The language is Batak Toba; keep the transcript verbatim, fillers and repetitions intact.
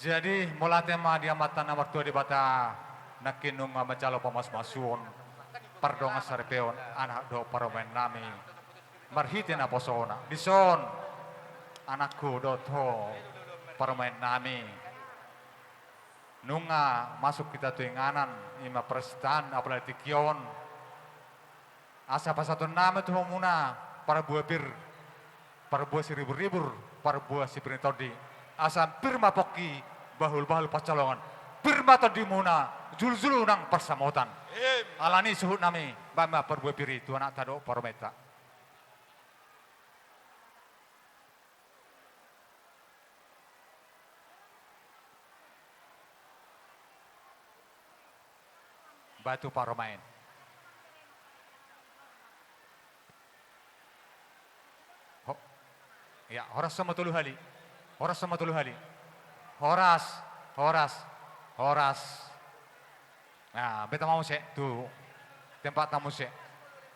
Jadi, mauliate ma di Amanta na martua Debata, nangkin nunga manjalo pamasumasuon, pardongan saripeon, anak dohot parumaen nami, marhite naposona. Dison, anakku dohot ho, parumaen nami. Nunga masuk hita tu inganan, i ma perestaan, apalagi tingki on. Asa pasahaton nami tu hamuna parbue pir, parbue siriburribur, parbue sipir ni tondi. Asa pir ma pongki, bahulbahul pansalongan. Pir ma tondimuna, juljulu nang pansamotan. Em. Alani i suhut nami, baen ma parbue pir i tu anakta dohot parumaenta. Baen tu parumaen. Ho-, ya, horas ma tolu hali. Horas ma tolu hali. Horas, horas, horas. Nah, beta ma muse tu tempat ta muse.